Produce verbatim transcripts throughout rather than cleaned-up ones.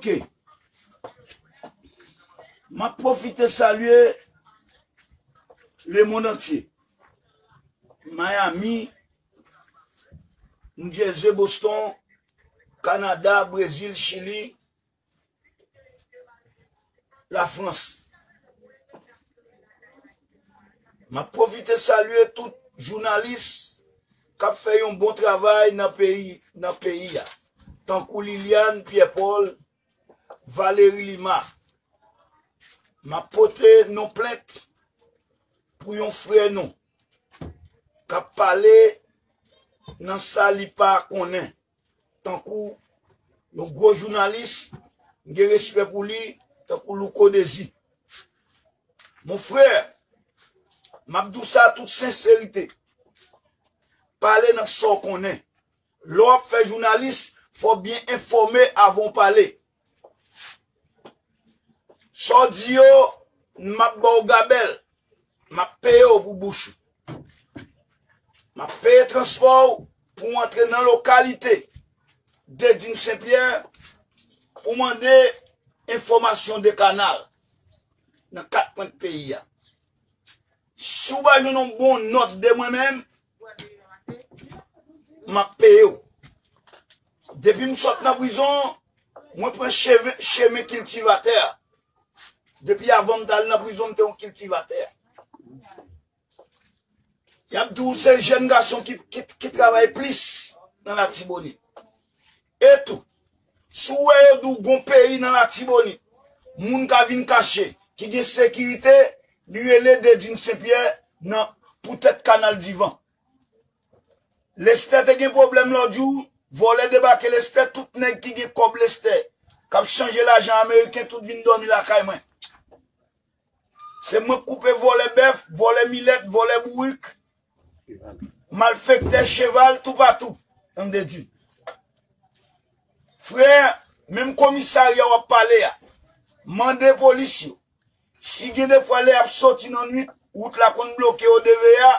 Ok. M ap pwofite salye lemonn antye. Miami, New Jersey, Boston, Kanada, Brezil, Chili, Lafrans. M ap pwofite salye tout jounalis k ap fè yon bon travay nan peyi, nan peyi a, tankou Liliane, Pierre Paul, Valérie Lima. M ap pote non plent pou yon frè nou k ap pale nan sa li pa konnen, tankou yon gwo jounalis, m gen respè pou li, tankou Louko Dezi. Mon frè, m ap di w sa tout senserite. Pale nan sa w konnen. Lè w ap fè jounalis, fò w byen enfòme avan w pale. Sa w di yo, m ap ba w gabèl. M ap peye w pou bouch ou. M ap peye transpò w pou w antre nan lokalite Dedin Senpyè, ou mande enfòmasyon de kanal nan kat kwen peyi a. Si w pa jwenn yon bon nòt de mwen menm, m ap peye w. Depi m sot nan prizon, mwen pran cheve, chemen kiltivatè a. Depi avan m t al nan prizon, m te yon kiltivatè. Y ap di w se jèn gason ki, ki, ki travay plis nan Latibonit. E tou, si w wè yo di w gon peyi nan Latibonit, moun ka vin kache, ki gen sekirite, li rele Dedin Senpyè nan poutèt Kanal Divan. Lestè te gen pwoblèm lòt jou, vòlè debake Lestè, tout nèg ki gen kòb Lestè, k ap chanje lajan ameriken, tout vin dòmi lakay mwen. Se mwen k koupe vòlè bèf, vòlè milèt, vòlè bourik, malfektè cheval, toupatou, an de di. Frè, menm komisarya w ap pale a, mande polis yo. Si gen de fwa lè y ap soti nan nwit, wout la konn bloke o de ve a,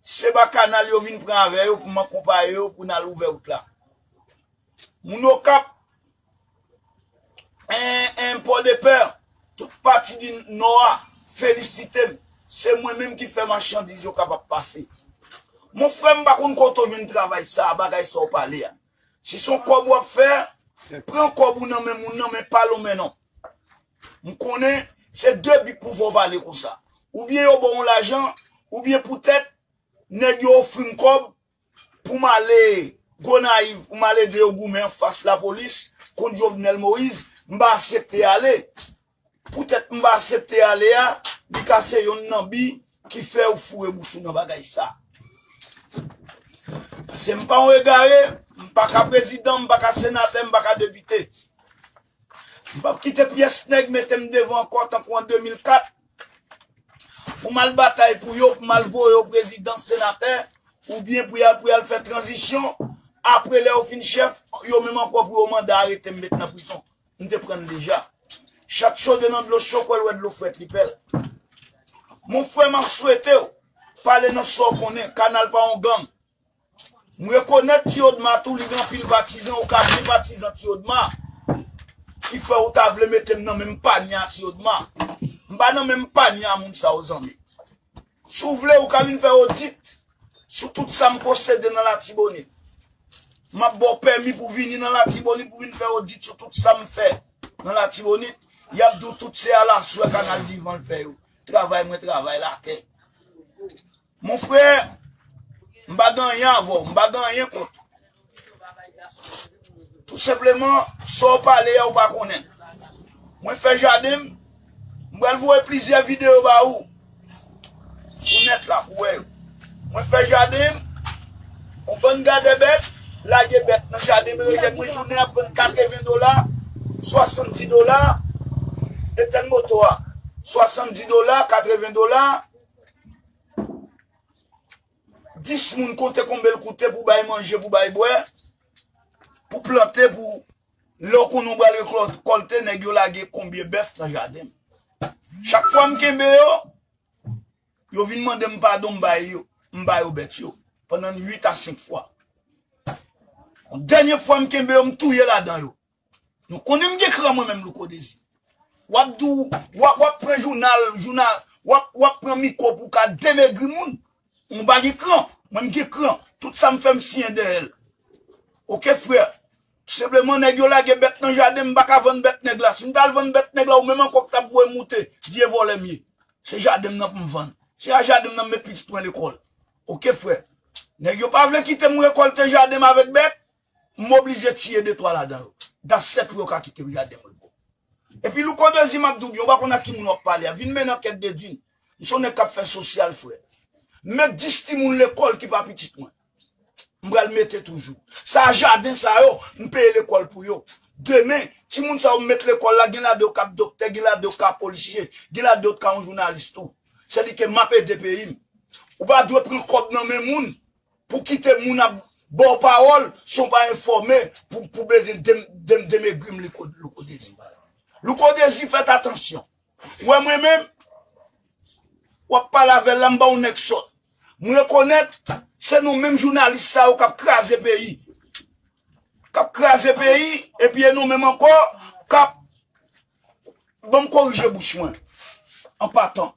se ba kanal yo vin pran avè yo pou m akonpaye yo pou n al ouvè wout la. Moun Okap, en, en, Pòdepè, tout pati di Nò a, felisite m. Se mwen menm ki fè machandiz yo kapab pase. Mon frè, m pa konn kote w jwenn travay sa a, bagay sa w pale a. Si se yon kòb w ap fè, pran kòb ou nan men moun nan, men pa l ou men non. M konnen se de bit pou fè w pale konsa. Oubyen yo ba w yon lajan, oubyen poutèt nèg yo ofri m kòb pou m ale Gonayiv, pou m al ede yo goumen anfas lapolis kont Jovenel Moïse, m pa aksepte ale. Poutèt m pa aksepte ale a, li ka se yonn nan bi ki fè w foure bouch ou nan bagay sa. Paske m pa yon egare, m pa ka prezidan, m pa ka senatè, m pa ka depite. M p ap kite pyès nèg mete m devan ankò tankou an de mil kat pou m al batay pou yo, pou m al voye yo prezidan, senatè, oubyen pou y al, pou y al fè tranzisyon. Apre, lè yo fin chèf, yo menm ankò pou yo mande arete m, met nan prizon. M te pran l deja. Chat chode nan dlo cho, kwè l wè dlo frèt, li pè l. Mon frè, m ap swete w pale nan sa w konnen. Kanal pa yon gang. M rekonèt Ti Odma tou, li gen anpil patizan, ou ka gen patizan Ti Odma ki fè ou ta vle mete m nan menm panye a Ti Odma. M pa nan menm panye a moun sa yo, zanmi. Si w vle, ou ka vin fè odit sou tout sa m posede nan Latibonit. M ap ba w pèmi pou vini nan Latibonit pou vin fè odit sou tout sa m fè nan Latibonit. Y ap di w tout se alaswè Kanal Divan l fè yo. Travay mwen, travay latè. Mon frè, m pa gen anyen avè w, m pa gen anyen kont ou. Tou senpleman, sa w pale a, ou pa konnen l. Mwen fè jaden m, m pral voye plizyè videyo ba ou sou nèt la pou wè yo. Mwen fè jaden m, yon bann gadè bèt, lage bèt nan jaden m, rejèt mwen jounen ap vann katreven dola, swasanndis dola, etèn moto a, swasanndis dola, katreven dola, dis moun konte konbe l koute pou bay manje, pou bay bwè, pou plante, pou lè w konnen w pral rekòlte, nèg yo lage konbyen bèf nan jaden m. Chak fwa m kenbe yo, yo vin mande m padon, m bay yo, m ba yo bèt yo, pandan uit a senk fwa. Dènye fwa m kenbe yo, m touye ladan yo. Nou konnen m gen kran mwen menm, Louko Dezi. W ap di w, w ap, w ap pran jounal, jounal, w ap, w ap pran mikwo pou w ka demegri moun. Mwen pa gen kran. Mwen m gen kran. Tout sa m fè m siyen dèyè l. Oke, frè. Tou senpleman, nèg yo lage bèt nan jaden, m pa ka vann bèt nèg la. Si m t al vann bèt nèg la, ou menm ankò k t ap voye m moute, vye vòlè m ye. Se jaden m nan pou m vann. Se a jaden m nan m met pitit mwen lekòl. Oke, frè. Nèg yo pa vle kite m rekòlte jaden m avèk bèt, m oblije tiye de twa ladan yo. That's it pou yo ka kite jaden mwen bon. Epi Louko Dezi, m ap di w byen, ou pa konn ak ki moun w ap pale a. Vin mennen ankèt Dedin. M se yon nèg k ap fè sosyal, frè. M met dis timoun lekòl ki pa pitit mwen. M pral mete toujou. Sa a jaden sa yo, m peye lekòl pou yo. Demen, timoun sa yo m met lekòl la, gen ladan yo k ap doktè, gen ladan yo k ap polisye, gen ladan yo k ap yon jounalis tou. Se li ke m ap ede peyi m. Ou pa dwe pran kòb nan men moun pou kite moun ap ba w pawòl san w pa enfòme pou, pou bezwen dem, dem, demegri m, Louko, Louko Dezi. Louko Dezi, fèt atansyon. Ou wè mwen menm, w ap pale avè l la, m ba w nèg sòt. M rekonèt, se nou menm jounalis sa yo k ap kraze peyi. K ap kraze peyi, epi e nou menm ankò, k ap, ban m korije bouch mwen, an patan.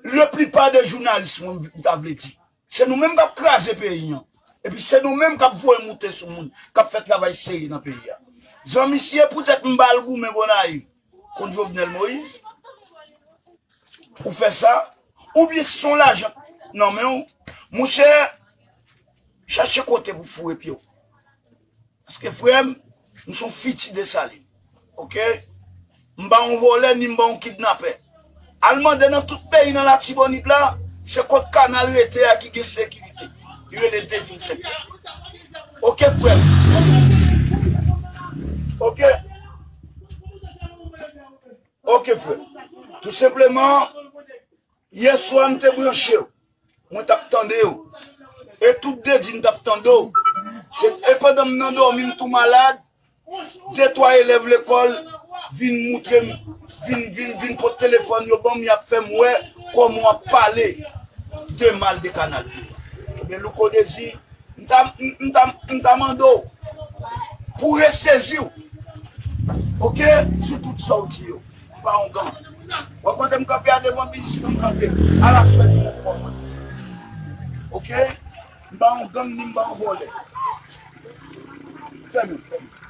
Leplipa de jounalis, mwen, m ta vle di, se nou menm k ap kraze peyi an. Epi se nou menm k ap voye moute sou moun, k ap fè travay serye nan peyi a. Zanmi, si e poutèt m ba l goumen Gonayiv kont Jovenel Moïse, ou fè sa, oubyen si se yon lajan nan men w, monchè, chache kote pou foure pye w. Paske, frè m, m se yon fiti Desalin. Oke? M pa yon vòlè, ni m pa yon kidnapè. Al mande nan tout peyi nan Latibonit la, se kot kanal rete a ki gen sekirite. Li rele Dedin Senpè. Oke, frè m. Oke? Oke, frè. Tou senpleman, yè swa m te branche w. Mwen t ap tande w. E tout Dedin t ap tande w. Se, e pandan m nan dòmi, m tou malad, de twa elèv lekòl vin moutre m, vin, vin, vin pot telefòn yo ban m, y ap fè m wè kòman w ap pale de mal de Kanal Dye. Men Louko Dezi, m ta, m, m ta, m ta mande w pou w resezi w, oke, sou tout sa w di yo. M pa yon gang. W ap kote m kanpe a devan biznis mwen, m kanpe alaswè di mwen fò mwen. Oke? M pa yon gang ni m pa yon vòlè. Fèmen, fèmen.